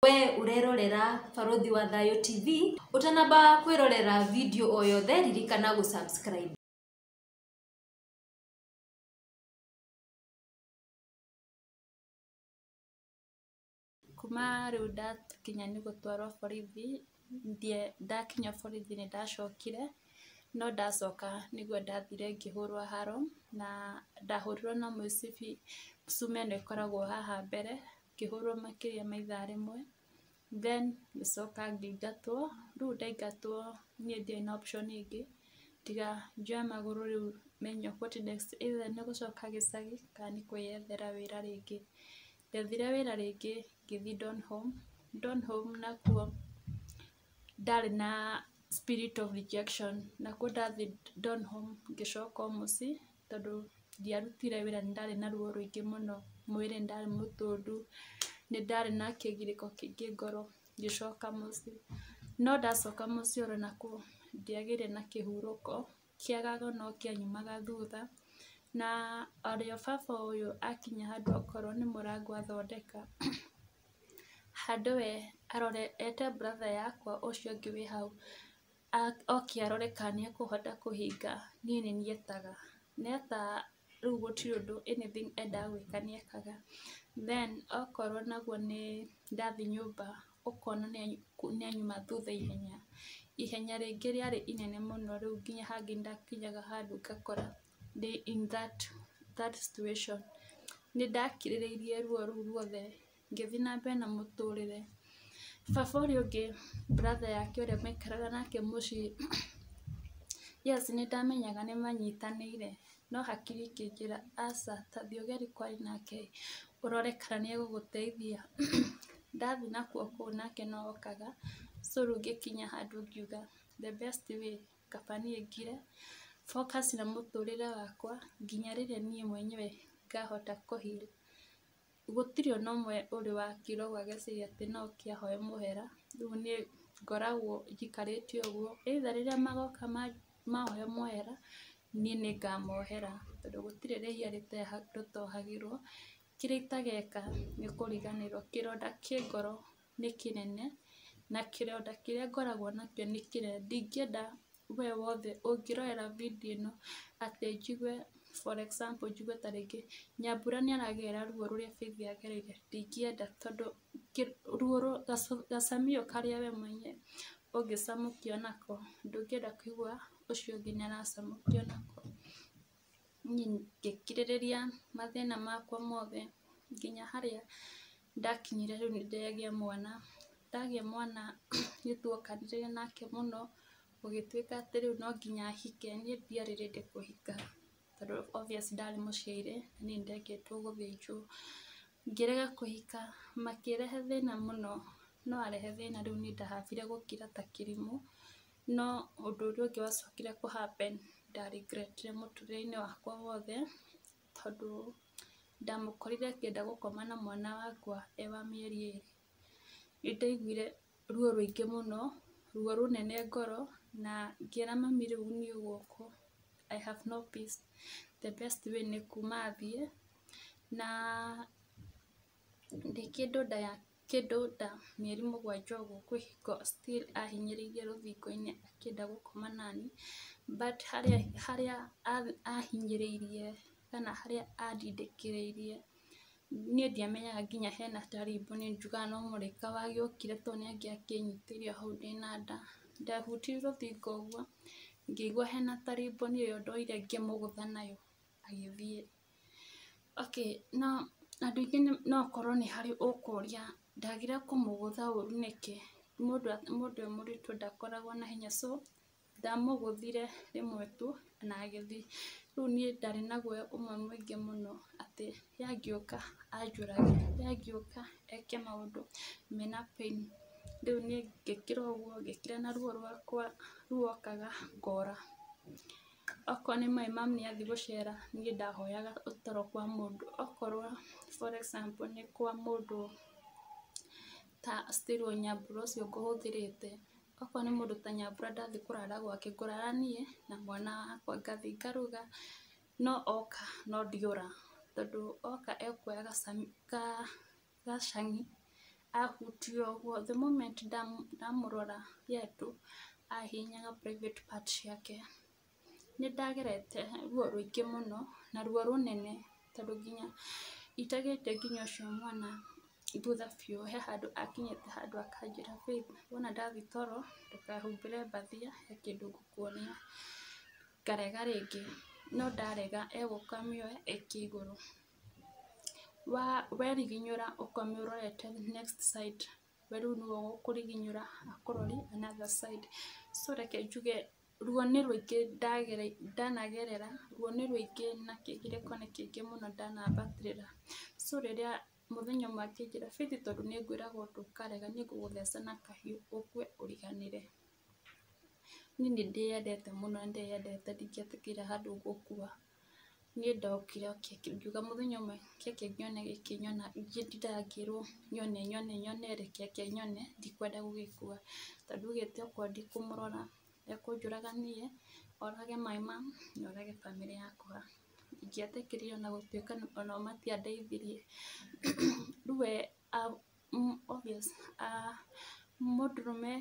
We ũrerorera Barũthi wa Thayũ TV, ũtanamba kwĩrorera video o yothe ririkana gũ subscribe. Kuma rĩu ndakinya nĩ gũtwarwo borithi, ndakinya borithi nĩ ndacokire, no ndacoka nĩguo ndathire ngĩhũrwo haro, na ndahũrirwo na mũcibi cuma ĩno ĩkoragwo haha mbere, ngĩhũrwo makĩria ma ithaa rĩmwe, then ngĩcoka ngĩingatwo, rĩu ndaingatwo niĩ ndiarĩ na option ĩngĩ, tiga njoe magũrũ rĩu menye what next, either nĩ gũcoka gĩcagi kana nĩ kwĩyethera wĩra rĩngĩ. Ndethire wĩra rĩngĩ ngĩthiĩ Donholm. Donholm nakuo ndarĩ na spirit of rejection, nakuo ndathiĩ Donholm ngĩcoka o mũciĩ tondũ ndiarutire wĩra nĩ ndarĩ na ruo rũingĩ mũno mwĩrĩ, nĩ ndarĩ mũtũndu, nĩ ndarĩ na kĩgirĩko kĩingĩ ngoro, ngĩcoka mũciĩ. No ndacoka mũciĩ oro nakuo ndiagĩire na kĩhurũko, kĩagago no kĩanyumaga thutha, na arĩ o baba ũyũ akinya handũ okorwo nĩ mũrango athondeka, handũ we arore ete brother yakwa ũcio ũngĩ wĩ hau, oke arore kana nĩ ekũhota kũhinga, niĩ nĩ niĩ etaga. Neta rĩu gũtirĩ ũndũ anything endaga gwĩka nĩ ekaga. Then okorwo naguo nĩ ndathiĩ nyũmba ũkona nĩ anyuma thutha ihenya, ihenya rĩngĩ rĩarĩ inene mũno rĩu nginya hangĩ nĩndakinyaga handũ ngakora ndĩ in that situation. Nĩ ndakirĩrĩirie ruo rũu ruothe ngĩthiĩ na mbere na mũtũrĩre. Baba ũrĩa ũngĩ brother yake ũrĩa maikaraga nake mũciĩ, yes nĩ ndamenyaga nĩ manyitanĩire, no hakiri ikĩnjĩra aca, ta thiĩ ũgerie kwaria nake ũrore kana nĩ egũgũteithia. Ndathiĩ nakuo kũu nake no okaga, so rĩu ngĩkinya handũ ngiuga the best way kaba niĩ ngire, focus na mũtũrĩre wakwa nginya rĩrĩa niĩ mwenyewe ngahota kũ heal. Gũtirĩ ona ũmwe ũrĩ wakira ũguo ageciria atĩ no oke ahoe mũhera, rĩu niĩ ngoragwo njikarĩte ũguo, either rĩrĩa magoka mahoe mũhera, niĩ nĩ ngamohera tondũ gũtirĩ rĩhia rĩtohagĩrwo. Kĩrĩa itageka nĩ kũriganĩrwo, kĩronda kĩ ngoro nĩ kĩnene, na kĩronda kĩrĩa ngoragwo nakĩo nĩ kĩnene. Ndingĩenda we wothe ũngĩrorera video ĩno atĩ njigue for example njigue ta rĩngĩ Nyambura nĩ aragerera ruo rũrĩa Faith agereire, ndingĩenda tondũ ruo gacamio karĩa we mwenyewe ũngĩcamũkio nako, ndũngĩenda kũigua ũcio ũngĩ nĩ aracamũkio nako. Niĩ ngĩkirĩrĩria mathĩna makwa mothe nginya harĩa ndakinyire rĩu nĩ ndagĩa mwana. Ndagĩa mwana nĩ tuokanire nake mũno, gũgĩtuĩka atĩ rĩu no nginya ahike, niĩ ndiarĩ ready kũhika tondũ obvious ndarĩ mũciaire, niĩ nĩ ndekĩtwo gũthĩnjwo. Ngĩrega kũhika, makĩrehe thĩna mũno, no arehe thĩna rĩu niĩ ndahabire gũkira ta kĩrimũ, no ũndũ ũrĩa ũngĩ wacokire kũ happen nda regret ire mũtũrĩre-inĩ wakwa wothe, tondũ ndamũkorire akĩenda gũkoma na mwana wakwa e wa mĩeri 2. Nĩ ndaiguire ruo rũingĩ mũno, ruo rũnene ngoro, na ngĩra mami rĩu niĩ gũkũ I have no peace, the best way nĩ kuma thiĩ, na ndĩ kĩndũ nda ya kĩndũ nda mĩeri 7 ũguo kwĩ hingo still ahinyĩrĩirie rũthingo-inĩ akĩenda gũkoma nani, but harĩa ahinyĩrĩirie kana harĩa andindĩkĩrĩirie, niĩ ndiamenyaga nginya hena ta ribbon, njugaga no mũrĩka wagĩũkire tondũ nĩ angĩakĩnyitĩire hau ndĩna nda. Ndahutirie rũthingo ũguo, ngĩigua hena ta ribbon ĩyo ndoire ngĩmũgũtha nayo agĩthiĩ. Okay, no andũ aingĩ no okorwo nĩ harĩ ũkũria ndagire kũmũgũtha ũru nĩkĩ, mũndũ e mũritũ ndakoragwo na hinya, so ndamũgũthire rĩmwe tu na agĩthiĩ. Rĩu niĩ ndarĩ na guoya ũmwe mũingĩ mũno atĩ ye angĩũka anjũrage, ye angĩũka eke maũndũ mena pain. Rĩu niĩ ngĩkira ũguo, ngĩkira na ruo rwakwa ruokaga ngora. Okorwo nĩ my mum nĩ athiĩ gũcera, niĩ ndahoyaga ũtoro kwa mũndũ, okorwo for example nĩ kwa mũndũ ta still o Nyambura ũcio ngũhũthĩrĩte, okorwo nĩ mũndũ ta Nyambura ndathiĩ kũrara gwake, ngũrara niĩ na mwana wakwa, ngathiĩ ngaruga, no oka no ndiũra, tondũ oka ekuoya gacang'i. Ahutio ũguo, the moment ndamũrora yetu ahihinyaga private part ciake. Nĩ ndagerete ruo rũingĩ mũno na ruo rũnene, tondũ nginya itagĩte nginya ũcio mwana thutha biũ, he handũ akinyĩte handũ akanjĩra, "Faith, wona ndathiĩ toro ndũkahumbĩre mbathia, he kĩndũ ngũkuonia." Ngarega rĩngĩ, no ndarega egũka amĩoe aikie igũrũ. Weriginyũra ũkome ũrorete next side, we rĩu nĩwe ũgũkũriginyũra akũrorie another side. So reke njuge ruo nĩ rũingĩ ndanagerera, ruo nĩ rũingĩ na kĩgirĩko nĩ kĩingĩ mũno ndanambatĩrĩra. So rĩrĩa mũthenya ũmwe akĩnjĩra, "Faith, tondũ nĩ ngwĩraga ũndũ ũkarega, nĩ ngũgũtheca na kahiũ ũkue ũriganĩre." Niĩ nĩ ndĩyendete mũno, nĩ ndĩyendete, ndingĩetĩkĩra handũ ngũkua. Niĩ ndokire ngiuga mũthenya ũmwe keke nyone gĩkĩ nyona, ndindaga ngĩrwo nyone nyone nyone, reke nyone, ndikwenda gũgĩkua, tondũ augĩte okorwo ndikũmũrora ekũnjũraga niĩ, orage my mom na orage bamĩrĩ yakwa. Ingĩetĩkĩrire ona gũtuĩka onao matiandeithirie. Rĩu we obvious mũndũrũme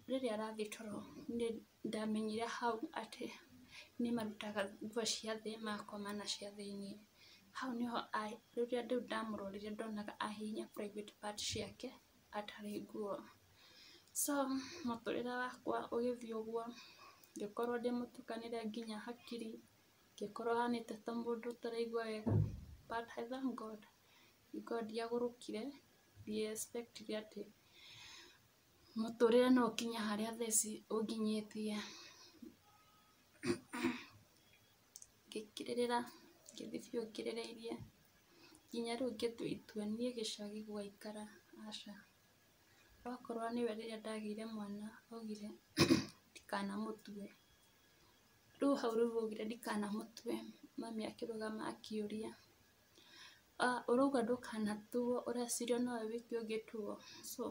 rĩrĩa arathiĩ toro, nĩ ndamenyire hau atĩ nĩ marutaga nguo cia thĩ magakoma na cia thĩiniĩ. Hau nĩho rĩrĩa rĩu ndamũrorire ndonaga ahihinya private part ciake atarĩ nguo. So mũtũrĩre wakwa ũgĩthiĩ ũguo, ngĩkorwo ndĩ mũtukanĩre nginya hakiri, ngĩkorwo hanĩte ta mũndũ ũtaraigua wega, but I thank God, God ndiagũrũkire, ndiexpectire atĩ mũtũrĩre no ũkinye harĩa thaa ici ũnginyĩtie. Ngĩkirĩrĩra, ngĩthiĩ biũ ngirĩrĩirie nginya rĩu ngĩtua itua niĩ gĩcagi gũgaikara aca. Okorwo nĩwe rĩrĩa ndagĩire mwana augire ndikanamũtue, rĩu hau rĩu augire ndikanamũtue, mami akĩrũgama akĩũria, "Ũrauga ndũkanatuo, ũreciria nowe wiki ũngĩtuo?" So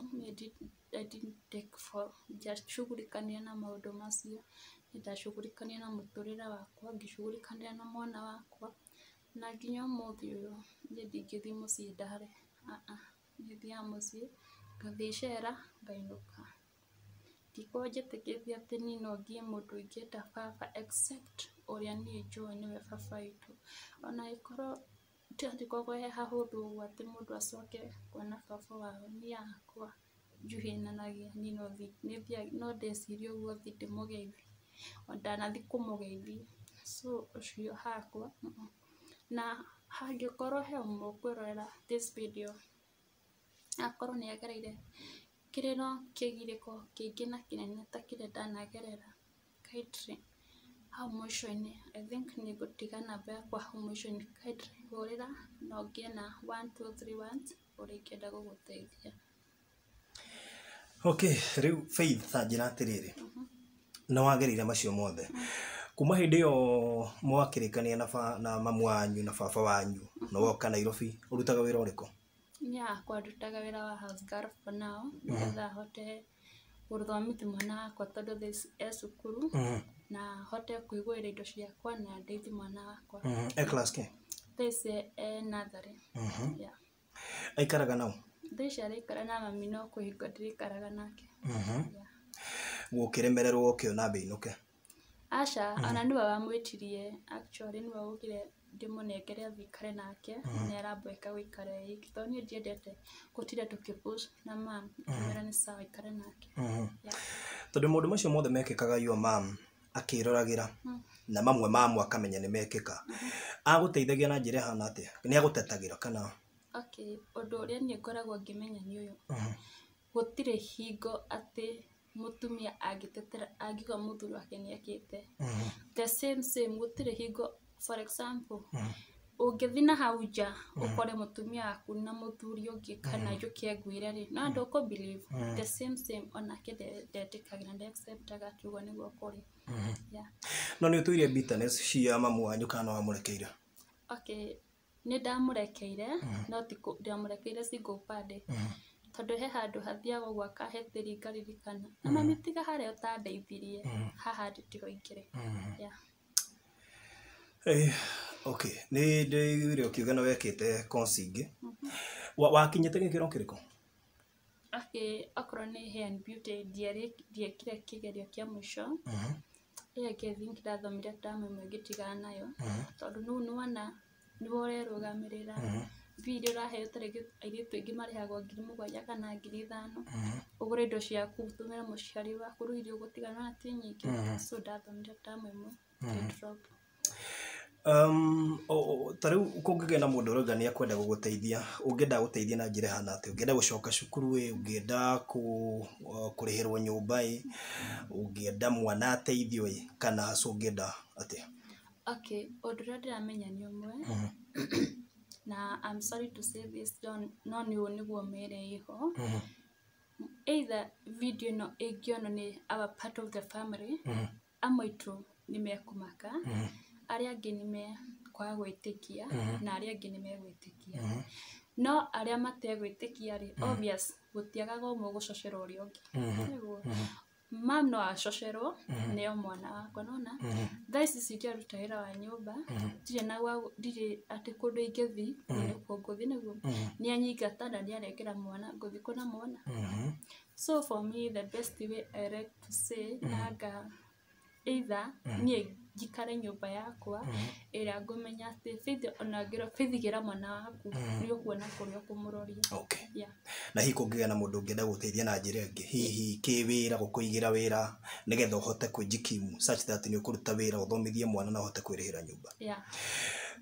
I didn't take for, ndiacugurikanire na maũndũ macio. Ndacugurikanire na mũtũrĩre wakwa, ngĩcugurikanĩra na mwana wakwa, na nginya ũmũthĩ ũyũ niĩ ndingĩthiĩ mũciĩ ndare, niĩ thiaga mũciĩ ngathiĩ icera ngainũka. Ndikoragwo njĩtĩkĩtie atĩ niĩ no ngiye mũndũ ingĩta baba except ũrĩa niĩ njũĩ nĩwe baba witũ. Ona angĩkorwo hatikoragwo he hahũthũ ũguo atĩ mũndũ acoke kuona baba wao, niĩ hakwa njuhĩnanagia, niĩ no ndĩcirie ũguo thiĩ ndĩmũgeithie, ona ndanathiĩ kũmũgeithia. So ũcio hakwa, na hangĩkorwo he ũmwe ũkwĩrorera this video akorwo nĩ agereire kĩrĩro kĩgirĩko kĩingĩ na kĩnene ta kĩrĩa ndanagerera, kindly hau mũico-inĩ, I think nĩ ngũtiga namba yakwa hau mũico-inĩ, kindly hũrĩra na ũngĩe na 1 2 3 1 ũrĩa ingĩenda gũgũteithia. Okay, rĩu Faith, ta njĩra atĩrĩrĩ, nĩ wagereire macio mothe kuma hĩndĩ ĩyo mwakĩrĩkania na mamu wanyu na baba wanyu na woka Nairobi, ũrutaga wĩra ũrĩkũ? Niĩ hakwa ndutaga wĩra wa house girl for now, nĩgetha hote gũthomithia mwana wakwa tondũ thaa ici e cukuru, na hote kwĩgũrĩra indo ciakwa na ndeithie mwana wakwa. E class kĩ? Thaa ici e natharĩ. Yeah. Aikaraga nao? Thaa ici araikara na mami, no kwĩ hingo ndĩrĩikaraga nake. Yeah. Gũkĩremererwo ũkĩona mbĩinũke? Aca, ona nĩwe wamwĩtirie, actually nĩwe waugire ndĩmũnengere athiĩ aikare nake, nĩ aramboeka gũikara e iki, tondũ niĩ ndiendete gũtinda tũkĩpush na mam, ngĩmwĩra nĩ sawa aikare nake. Yeah. Tondũ maũndũ macio mothe mekĩkaga your mom akĩroragĩra na mamwe mamo akamenya nĩ mekĩka, agũteithagia na njĩra ĩhana atĩa? Nĩ agũtetagĩra kana? Okay, ũndũ ũrĩa niĩ ngoragwo ngĩmenya nĩ ũyũ, gũtirĩ hingo atĩ mũtumia angĩtetera angiuga mũthuri wake nĩ ekĩte the same same, gũtirĩ hingo. For example, ũngĩthiĩ na hau nja ũkore mũtumia waku na mũthuri ũngĩ kana njũke ngwĩre rĩ, no ndũkũ believe the same same, onake ndetĩkagĩra, nde-acceptaga atĩ ũguo nĩguo kũrĩ. Yeah. No nĩ ũtũire bitterness cia mamu wanyu kana no wamũrekeire? Okay, nĩ ndamũrekeire, no ti ndamũrekeire single upande, tondũ he handũ hathiaga ũguo akahĩtĩria ngaririkana na mami, tiga harĩa ũtandeithirie, haha ndĩ tiho ingĩrĩ. Yeah. Okay, nĩ ndĩiguire ũkiuga nĩ wekĩte course ingĩ. Wakinyĩte gĩkĩro kĩrĩkũ? Okay, okorwo nĩ hair and beauty ndiekire kĩgerio kĩa mũico. Ĩyo ĩngĩ I think ndathomire term ĩmwe ngĩtigana nayo, tondũ rĩu nĩwona nĩwe ũrerũgamĩrĩra. Mbia iria ũraheo, ta rĩngĩ airĩtu aingĩ marĩhagwo 7,000 kana 5,000, ũgũre indo ciaku, ũtũmĩre mũciari waku, rĩu iria ũgũtigana nĩwona ti nyingĩ. So ndathomire term ĩmwe ngĩ drop. Ta rĩu kũngĩgĩa na mũndũ ũrauga nĩ ekwenda gũgũteithia, ũngĩenda gũteithia na njĩra ĩhana atĩa? Ũngĩenda gũcoka cukuru ĩ, ũngĩenda kũrĩhĩrwo nyũmba ĩ, ũngĩenda mwana ateithio ĩ, kana haca ũngĩenda atĩa? Okay, ũndũ ũrĩa ndĩramenya nĩ ũmwe, na I'm sorry to say this, no nĩ ũũ nĩguo mere ĩho. Either video ĩno ĩngĩonwo nĩ our part of the family, amwe aitũ nĩ mekũmaka, arĩa angĩ nĩ mekwaga gwĩtĩkia, na arĩa angĩ nĩ megwĩtĩkia. No arĩa mategwĩtĩkia rĩ, obvious gũtiagaga ũmwe gũcocera ũrĩa ũngĩ. Nĩguo mam no acocerwo nĩo mwana wakwa nona thaa ici cingĩaruta wĩra wa nyũmba, ndirĩ na gwa, ndirĩ atĩ kũndũ ingĩthiĩ, kũu nĩkuo ngũthiĩ nĩguo nĩanyingata na nĩarengera mwana, ngũthiĩ kũ na mwana? So for me, the best way I like to say, nanga either niĩ njikare nyũmba yakwa ĩrĩa ngũmenya atĩ Faith, ona ngĩrwo Faith gĩra mwana waku, nĩ ũkuona kũrĩa ũkũmũroria. Yeah. Na hihi kũngĩgĩa na mũndũ ũngĩenda gũteithia na njĩra ĩngĩ, hihi kĩwĩra, gũkũigĩra wĩra nĩgetha ũhote kwĩjikimu such that nĩ ũkũruta wĩra ũthomithie mwana na ũhote kwĩrĩhĩra nyũmba? Yeah.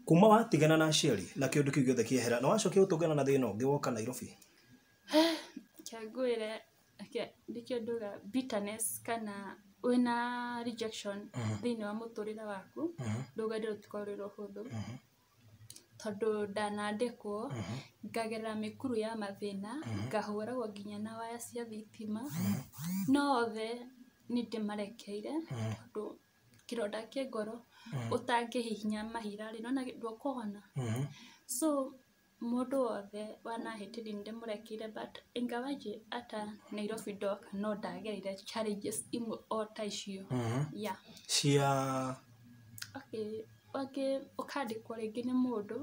Kuma watigana na aciari na kĩũndũ kĩu gĩothe kĩehera, na wacokia gũtũngana na thĩna ũngĩ woka Nairobi? Reke ngwĩre, reke nĩkĩo nduga bitterness kana wĩna rejection thĩinĩ wa mũtũrĩre waku, rũgendo rũtikoragwo rwĩ rũhũthũ, tondũ ndanandĩkwo ngagerera mĩkuru ya mathĩna, ngahũragwo nginya na waya cia thitima, no othe nĩ ndĩmarekeire, tondũ kĩronda kĩ ngoro ũtangĩhihinya mahira rĩ, nĩwona ndũkũhona. So mũndũ wothe wanahĩtĩria nĩ ndĩmũrekeire, but ingawaje ata Nairobi ndoka no ndagereire challenges imwe o ta icio. Yeah. Cia? Okay, wangĩ ũkandĩkwo rĩngĩ nĩ mũndũ,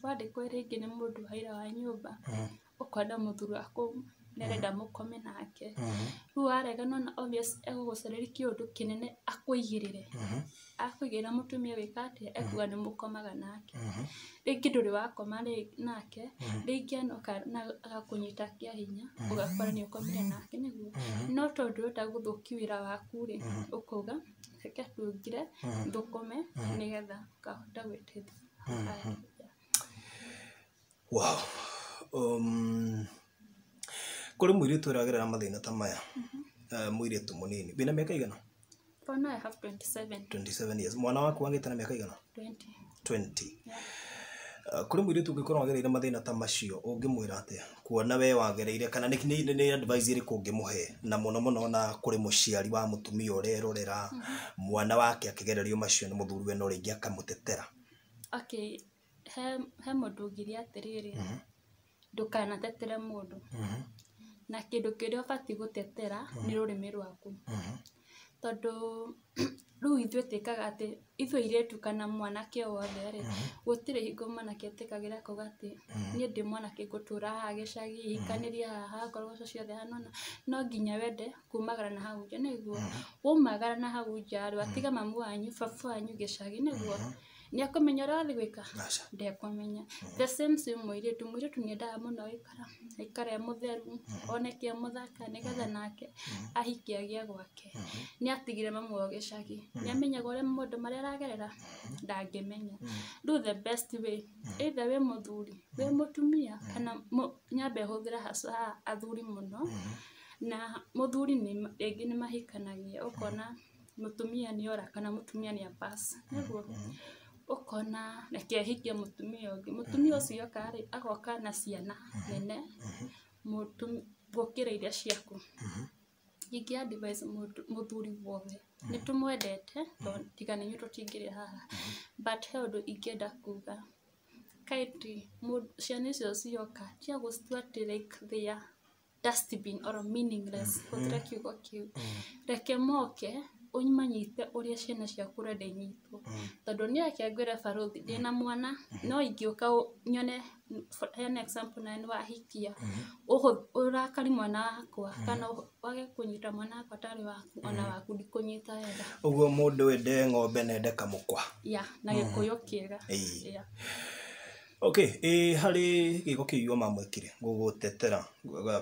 wandĩkwo rĩngĩ nĩ mũndũ wa wĩra wa nyũmba, ũkona mũthuri waku nĩarenda mũkome nake, rĩu warega nona obvious egũgũcarĩria kĩũndũ kĩnene akũigĩrĩre, akũigĩrĩra mũtumia wĩka atĩa, ekuga nĩ mũkomaga nake, rĩngĩ ndũrĩ wakoma nake, rĩngĩ anoka na agakũnyita kĩa hinya, ũgakora nĩ ũkomire nake nĩguo, no tondũ ũrenda gũthũkia wĩra waku rĩ, ũkauga reke tungire thũkũme nĩgetha ngahota gwĩteithia. Wow. Kũrĩ mũirĩtu ũragerera mathĩna ta maya, mũirĩtu mũnini, wĩna mĩaka igana? For now I have 27. 27 years. Mwana waku agĩte na mĩaka igana? 20. 20. Yeah. Kũrĩ mũirĩtu ũngĩkorwo agereire mathĩna ta macio, ũngĩmwĩra atĩa kuona we wagereire, kana nĩ advice ĩrĩkũ ũngĩmũhe, na mũno mũno na kũrĩ mũciari wa mũtumia ũrerorera mwana wake akĩgererio macio nĩ mũthuriwe no rĩngĩ akamũtetera? Okay, he mũndũ ũngĩria atĩrĩrĩ, ndũkanatetere mũndũ, na kĩndũ kĩrĩa ũbatiĩ gũtetera nĩ rũrĩmĩ rwaku, tondũ rĩu ithuĩ twĩkaga atĩ ithuĩ airĩtu kana mwanake o wothe rĩ, gũtirĩ hingo mwanake etĩkagĩra akauga atĩ niĩ ndĩ mwanake ngũtũra haha gĩcagi, hikanĩria haha, ngoroco ciothe haha, nona no nginya wende kumagara na hau nja, nĩguo waumagara na hau nja rĩ, watiga mamu wanyu, baba wanyu gĩcagi, nĩguo nĩ akũmenya ũrĩa wathiĩ gwĩka? Aca. Ndekũmenya. The same same mũirĩtu nĩendaga mũno gũikara aikare e mũtheru, oneke e mũthaka, nĩgetha nake ahike agĩe gwake. Nĩ atigire mamu wao gĩcagi, nĩ amenyaga ũrĩa maũndũ marĩa aragerera? Ndangĩmenya. Rĩu the best way, either wĩ mũthuri, wĩ mũtumia, kana nyambe hũthĩre haha athuri mũno, na mũthuri nĩ rĩngĩ nĩ mahikanagia, ũkona mũtumia nĩ ora kana mũtumia nĩ a pass, nĩguo ũkona reke ahikie mũtumia ũngĩ, mũtumia ũcio oka rĩ, agoka na ciana nene gũkĩra iria ciaku. Ingĩ advise mũthuri wothe, nĩ tũmwendete tondũ tiga nĩ inyuĩ tũtingĩrĩ haha, but he ũndũ ingĩenda kuga kindly, ciana icio cioka tiga gũcitua atĩ like they are dustbin or meaningless, hũthĩra kiugo kĩu, reke moke. Ũmanyite ũrĩa ciana ciaku ũrenda inyitwo. Tondũ niĩ reke ngwĩre barothi, ndĩna mwana, no ingĩũka nyone, heane example, nawe nĩ wahikia, ũrakari mwana wakwa kana wage kũnyita mwana wakwa tarĩ waku, ona waku ndikũnyita wega. Ũguo mũndũ ende ng'ombe na ende kamũkwa. Ya, na Gĩkũyũ kĩega. Ĩĩ. Ya. Okay, ĩ harĩ gĩko kĩu inyuĩ mamwĩkire gũgũtetera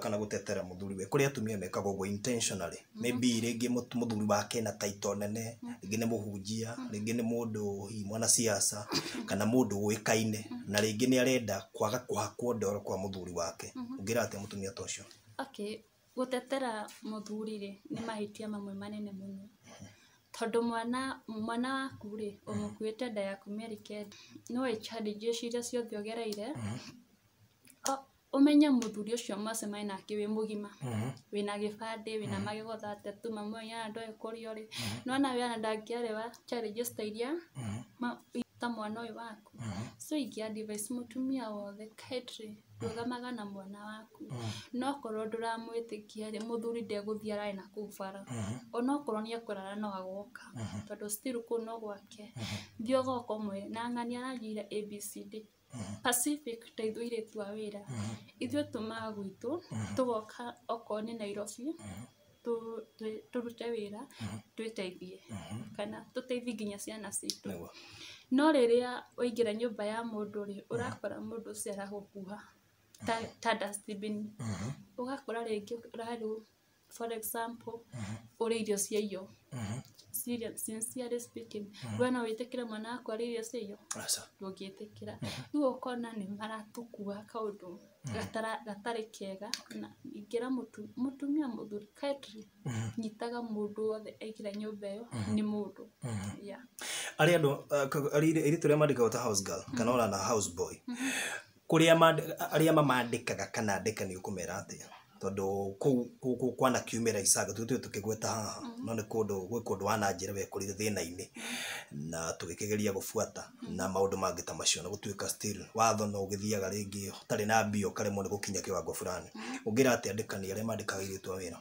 kana gũtetera mũthuri we, kũrĩ atumia mekaga ũguo intentionally, maybe rĩngĩ mũthuri wake na title nene, rĩngĩ nĩ mũhunjia, rĩngĩ nĩ mũndũ hihi mwanasiasa kana mũndũ ũĩkaine, na rĩngĩ nĩ arenda kwaga kũhakwo ndoro kwa mũthuri wake. Ũngĩra atĩa mũtumia ta ũcio? Okay, gũtetera mũthuri rĩ, nĩ mahĩtia mamwe manene mũno. Tondũ mwana waku rĩ, ũmũkuĩte nda yaku mĩeri 9, no ĩ challenges iria ciothe ũgereire. Ũmenye mũthuri ũcio mwacemania nake wĩ mũgima, wĩna gĩbandĩ, wĩna magego 32, mamwe yana ndoĩ kũrĩa ũrĩ. Nĩwona we ona ndangĩarewa challenges ta iria ta mwana ũyũ waku. So ingĩ advise mũtumia wothe, kindly rũgamaga na mwana waku. No korwo ndũramwĩtĩkia rĩ, mũthuri ndegũthiĩ arare na kũu bara. Onokorwo nĩ ekũrara no agoka. Tondũ still kũu no gwake. Thiĩ ũgoka ũmwĩre na ng'ania aranjĩire ABCD. Pacific ta ithuĩ airĩtu a wĩra, ithuĩ tumaga gwitũ, tũgoka okorwo nĩ Nairobi, tũrute wĩra, twĩteithie kana tũteithie nginya ciana citũ. No rĩrĩa waingĩra nyũmba ya mũndũ rĩ, ũrakora mũndũ ũcio aragũkua ta dustbin. Ũgakora rĩngĩ ũrarĩo, for example, ũrĩe irio cia irio. Sincerely speaking, we no wĩtĩkĩre mwana waku arĩe irio cia irio? Aca. Ndũngĩtĩkĩra. Rĩu ũkona nĩ maratũkua kaũndũ gatarĩ kega, na ingĩra mũtumia mũthuri, kindly nyitaga mũndũ wothe aingĩra nyũmba ĩyo nĩ mũndũ. Yeah. Arĩa andũ airĩtu arĩa mandĩkagwo ta house girl kana ona na house boy, kũrĩa arĩa mamandĩkaga kana andĩkani, ũkũmera atĩa? Tondũ kũu kwanakiumĩra icanga tũtũĩ tũkĩgweta haha, no nĩ kũndũ gwĩ kũndũ wananjĩra wekorire thĩna-inĩ na tũgĩkĩgeria gũbuata na maũndũ mangĩ ta macio, na gũtuĩka still watho no ũgĩthiaga rĩngĩ ũtarĩ na mbia ũkaremwo nĩ gũkinya kĩwango fulani. Ũngĩra atĩa andĩkani arĩa mandĩkaga airĩtu a wĩra?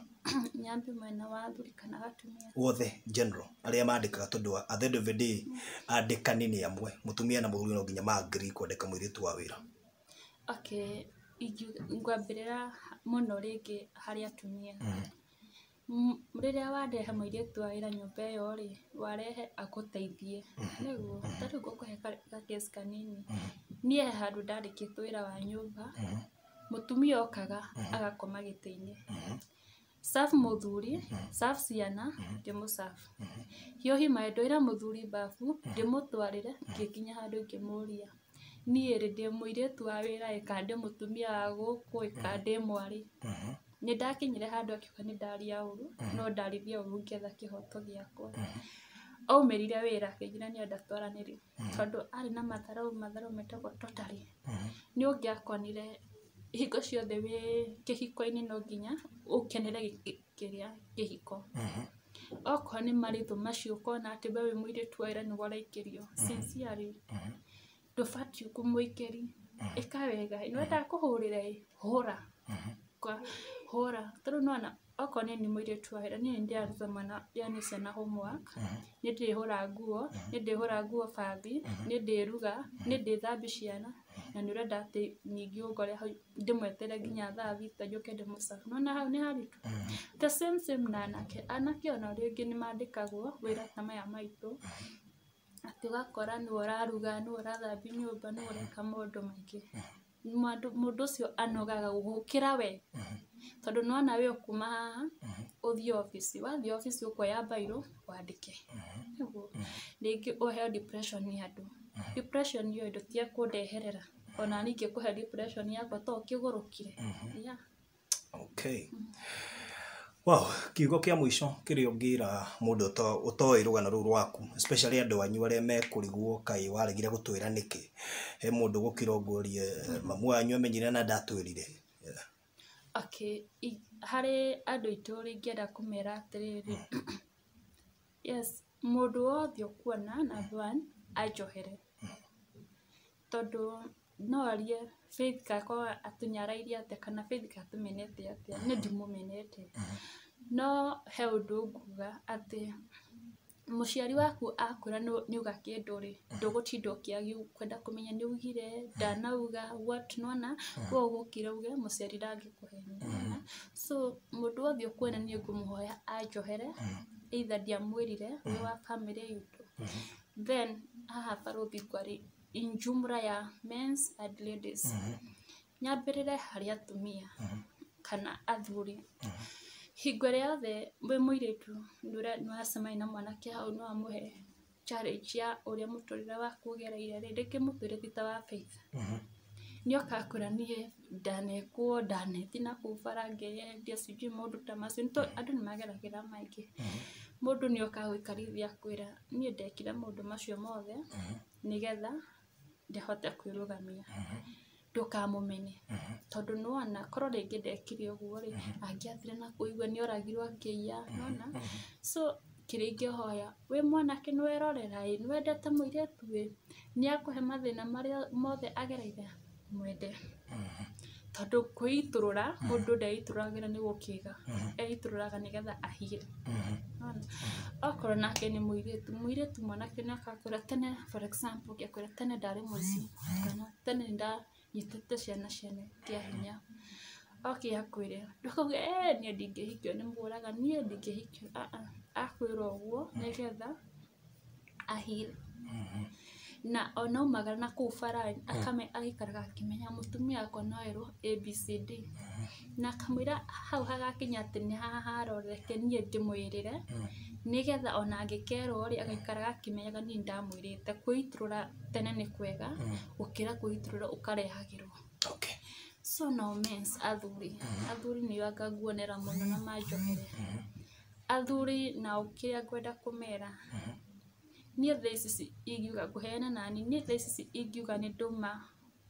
Nyambe mwena wa athuri kana atumia? Wothe, general, arĩa mandĩkaga, tondũ at the end of the day andĩkani nĩ amwe, mũtumia na mũthuri no nginya ma agree kwandĩka mũirĩtu wa wĩra. Okay, ngwambĩrĩra mũno rĩngĩ harĩ atumia. Rĩrĩa warehe mũirĩtu wa wĩra nyũmba ĩyo rĩ, warehe agũteithie. Nĩguo, ta rĩu ngũkũhe ga case kanini. Niĩ he handũ ndandĩkĩtwo wĩra wa nyũmba, mũtumia okaga agakoma gĩtĩ-inĩ. Serve mũthuri, serve ciana, ndĩmũ-serve. Hiũhi maĩ, ndwĩre mũthuri bafu, ndĩmũtwarĩre, ngĩkinya handũ ngĩmũria, niĩ rĩ, ndĩ mũirĩtu wa wĩra ĩ kana ndĩ mũtumia wa gũkũ ĩ kana ndĩ mwarĩ? Nĩ ndakinyire handũ akiuga nĩ ndaria ũru, no ndaririe ũru ngĩetha kĩhoto gĩakwa. Aumĩrire wĩra akĩnjĩra nĩenda twaranĩrie, tondũ arĩ na matharau, matharau metagwo totally. Nĩ ũngĩakonire hingo ciothe wĩ kĩhiko-inĩ no nginya ũkenere kĩrĩa kĩhiko. Okorwo nĩ marĩthũ macio ũkona atĩ we wĩ mũirĩtu wa wĩra nĩwe ũraikĩrio. Sincerely, ndũbatiĩ kũmũikĩria. Ĩka wega, nĩ wendaga kũhũrĩra ĩ, hũra. Hũra. Tarĩu nĩwona okorwo niĩ nĩ mũirĩtu wa wĩra, niĩ nĩ ndĩraruta mwana yani ciana homework, nĩ ndĩhũra nguo, nĩ ndĩhũra nguo bathi, nĩ ndĩruga, nĩ ndĩthambia ciana, na nĩ ũrenda atĩ ningĩ ũngore hau ndĩmweterere nginya thaa 6 njũke ndĩmũ-serve. Nĩwona hau nĩ haritũ? The same same na anake. Anake onao rĩngĩ nĩ mandĩkagwo wĩra ta maya maitũ, atĩ ũgakora nĩwe ũraruga, nĩwe ũrathambia nyũmba, nĩwe ũreka maũndũ maingĩ. Mũndũ ũcio anogaga gũkĩra we. Tondũ nĩwona we ũkuma haha ũthiĩ obici, wathiĩ obici ũkuoya mbairũ wandĩke. Nĩguo rĩngĩ ũheo depression nĩ andũ. Depression ĩyo ndũtige kũndeherera, ona niĩ ingĩkũhe depression yakwa to ũkĩgũrũkire. Yeah. Okay. Wow, kiugo kĩa mũico kĩrĩa ũngĩra mũndũ ũtoĩ rũgano rũu rwaku, especially andũ anyu arĩa mekũrigwo kaĩ waregire gũtwĩra nĩkĩ. He mũndũ gũkira ũngũrie mamu wanyu amenyire na ndatwĩrire. Yeah. Okay, harĩ andũ aitũ rĩ, ingĩenda kũmera atĩrĩrĩ, yes, mũndũ wothe ũkuona, number one, anjohere. Tondũ no arie Faith gakorwo atũnyarairie atĩa kana Faith atũmenete atĩa, niĩ ndimũmenete. No he ũndũ nguga atĩ Mũciari waku akwĩra nĩuga kĩndũ rĩ, ndũgũtinda ũkĩagiu kwenda kũmenya nĩugire, ndanauga, what, nĩwona? We ũgũkira uge mũciari ndangĩkũhenia, nĩwona? So mũndũ wothe ũkuona niĩ ngũmũhoya anjohere, either ndiamwĩrire wĩ wa bamĩrĩ itũ. Then haha barũthi ngwari in jumla ya mens and ladies. Nyambĩrĩre harĩ atumia kana athuri. Hingo ĩrĩa yothe wĩ mũirĩtu nĩwacemania na mwanake hau nĩwamũhe challenge ya ũrĩa mũtũrĩre waku ũgereire rĩ, rĩngĩ mũtũrĩre ti ta wa Faith. Nĩoka akwĩra niĩ ndanekwo, ndanethi na kũu bara ngeyendia, sijui maũndũ ta macio. Nĩ andũ nĩ mageragĩra maingĩ. Mũndũ nĩoka agũikarithia akwĩra niĩ ndekire maũndũ macio mothe nĩgetha ndĩhote kwĩrũgamia. Ndũkamũmene tondũ nĩwona korwo rĩngĩ ndekire ũguo rĩ, angĩathire na kũigua nĩoragirwo akĩiya, nĩwona? So kĩrĩa ingĩhoya wĩ mwanake nĩwerorera ĩ, nĩwendete mũirĩtu ĩ, nĩakũhe mathĩna marĩa mothe agereire, mwende. Tondũ kwĩitũrũra, mũndũ ndeitũrũragĩra nĩ gũkĩga, eitũrũraga nĩgetha ahire. Nĩwona? Okorwo nake nĩ mũirĩtu, mũirĩtu mwanake nĩoka akwĩra tene, for example, angĩkwĩra tene ndarĩ mũici, kana tene nĩndanyitĩte ciana ciene kĩa hinya. Oke akwĩre, ndũkauge niĩ ndingĩhikio nĩ mũraga, niĩ ndingĩhikio, akwĩra ũguo nĩgetha ahire. Na ona aumagara na kũu bara akame agaikaraga akĩmenya mũtumia wakwa no erwo ABCD. Na akamwĩra hau hagakinya atĩ nĩ haha haroreke niĩ ndĩmwĩrĩre nĩgetha ona angĩkerwo rĩ, agaikaraga akĩmenyaga niĩ nĩndamwĩrĩte. Kwĩitũrũra tene nĩ kwega gũkĩra kwĩitũrũra ũkarehagĩrwo. Okay. So nao mens, athuri, athuri nĩo anga nguonera mũno na manjohere. Athuri nao kĩrĩa ngwenda kũmera, niĩ thaa ici ingiuga ngũheana nani, niĩ thaa ici ingiuga nĩ ndauma,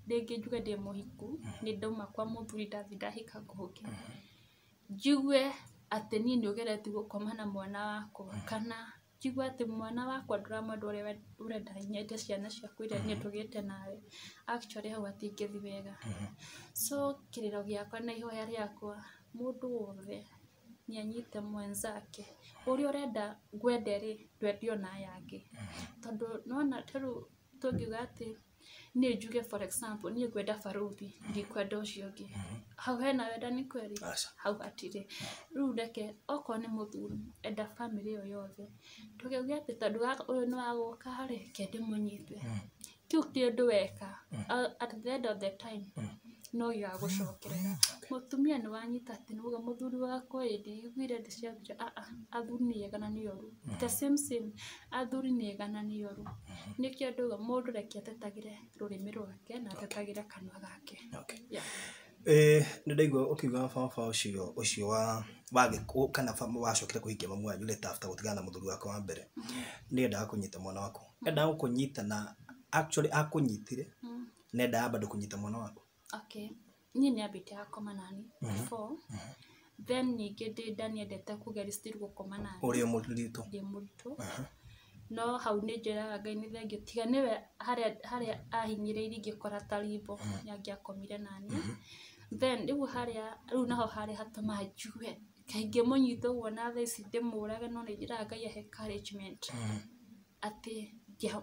rĩngĩ njuge ndĩ mũhiku, nĩ ndauma kwa mũthuri ndathiĩ ndahika kũngĩ, njigue atĩ niĩ nĩ ũgeretie gũkoma na mwana wakwa, kana njigue atĩ mwana wakwa ndũramwenda ũrĩa ũrenda nyende ciana ciaku iria niĩ tũgĩte nawe, actually hau hatingĩthiĩ wega. So kĩrĩro gĩakwa na ihoya rĩakwa, mũndũ wothe nĩ anyite mwenzake. Ũrĩa ũrenda ngwende rĩ, ndwende ona aya angĩ. Tondũ nĩwona ta rĩu tũngiuga atĩ niĩ njuge for example, niĩ ngwenda barũthi, ndikwenda ũcio ũngĩ. Hau hena wendani kweri? Aca. Hau hatirĩ. Rĩu reke okorwo nĩ mũthuri, enda bamĩrĩ ĩyo yothe. Ndũkauge atĩ tondũ ũyũ nĩ wa gũka rĩ, reke ndĩmũnyite. Kĩu kĩndũ weka, at the end of the time, no gĩgagũcokerera. Mũtumia nĩ wanyita atĩ nĩuga mũthuri wakwa ĩ ndiguire ndĩciambire, athuri nĩ ega na nĩ oru. The same same, athuri nĩ ega na nĩ oru. Nĩkĩo ndauga mũndũ reke atetagĩre rũrĩmĩ rwake na atetagĩre kanua gake. Okay. Yeah. Nĩ ndaigua ũkiuga baba ũcio ũcio wa wa kana wacokire kũhikia mamu wanyu later after gũtigana na mũthuri wake wa mbere, nĩ endaga kũnyita mwana waku, endaga gũkũnyita na actually akũnyitire na endaga bado kũnyita mwana waku. Okay. Niĩ nĩambĩte akoma nani before. Then ningĩ ndĩ nda nĩendete kũgeria still gũkoma nani. Ũrĩ mũritũ. Ndĩ mũritũ. No hau nĩ njĩraga Ngai nĩ thengio tiga nĩwe harĩa harĩa ahinyĩrĩirie ingĩkora ta rimbo nĩangĩakomire nani. Then rĩu harĩa rĩu naho harĩa hatũmaga njigue kaingĩ mũnyita ũguo na thaa ici ndĩmũrage, no nĩ njĩraga Ngai ahe encouragement atĩ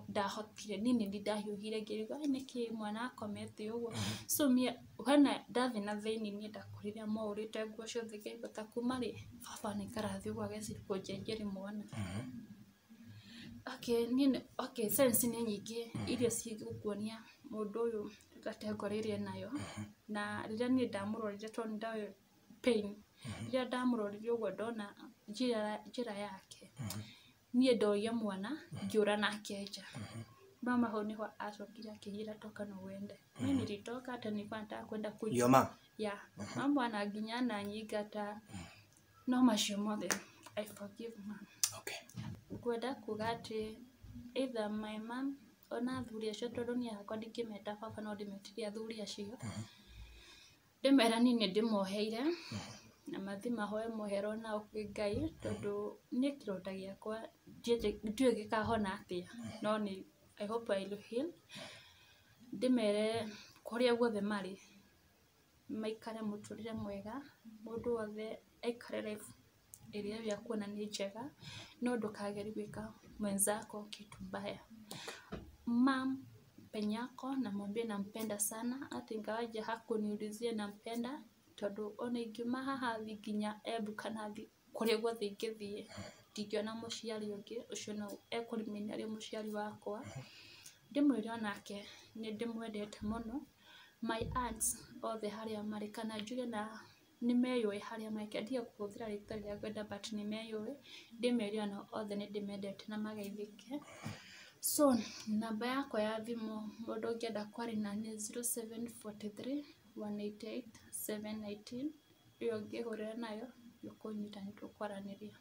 ndahotire niĩ nĩ ndahiũhire ngĩigua nĩkĩ mwana akomete ũguo. So hena ndathiĩ na thĩinĩ niĩ ndakorire moũrĩte nguo ciothe ngĩigua ta kuma rĩ baba anaikara thĩ ũguo ageciria kũnjenjeria mwana. Okay, niĩ okay, sense nĩ nyingĩ iria cigũkuonia mũndũ ũyũ category ĩrĩa enayo. Na rĩrĩa niĩ ndamũrorire tondũ nĩ ndoĩ pain, rĩrĩa ndamũrorire ũguo ndona njĩra yake, niĩ ndoire mwana ngĩũra nake nja. Mama hau nĩho acokire akĩnjĩra toka na uende. Mimi nilitoka hata nilikuwa nataka kwenda Your mom? Yeah. Mama ana nginya ananyingata no macio mothe I forgive mom. Okay. Ngwenda kuga atĩ either my mom ona athuri acio, tondũ niĩ hakwa ndingĩmeta baba no ndĩmetire athuri acio, ndĩmera niĩ nĩ ndĩmoheire na mathiĩ mahoe mũhero nao kwĩ Ngai, tondũ niĩ kĩronda gĩakwa ndiũĩ gĩkahona atĩa, no nĩ I hope I will heal. Ndĩmere kũrĩa guothe marĩ maikare mũtũrĩre mwega, mũndũ wothe aikare life ĩrĩa we akuona nĩ njega, no ndũkagerie gwĩka mwenzako kitu mbaya. Mam penye ako namwambia nampenda sana, hata ingawaje hakuniulizia nampenda, tondũ ona ingiuma haha thiĩ nginya Embu kana thiĩ kũrĩa guothe ingĩthiĩ, ndingĩona mũciari ũngĩ ũcio no ekũremain arĩ mũciari wakwa. Ndĩmwĩre onake nĩ ndĩmwendete mũno. My aunts othe harĩa marĩ, kana njuge na nĩ meyũĩ harĩa marĩ, reke ndige kũhũthĩra rĩtwa rĩrĩa ngwenda but nĩ meyũĩ, ndĩmere onao othe nĩ ndĩmendete na mageithĩke. So namba yakwa ya thimũ mũndũ ũngĩenda kwaria naniĩ 0743 188 719, ĩyo ũngĩhũrĩra nayo nĩ ũkũnyita, nĩ tũkwaranĩria.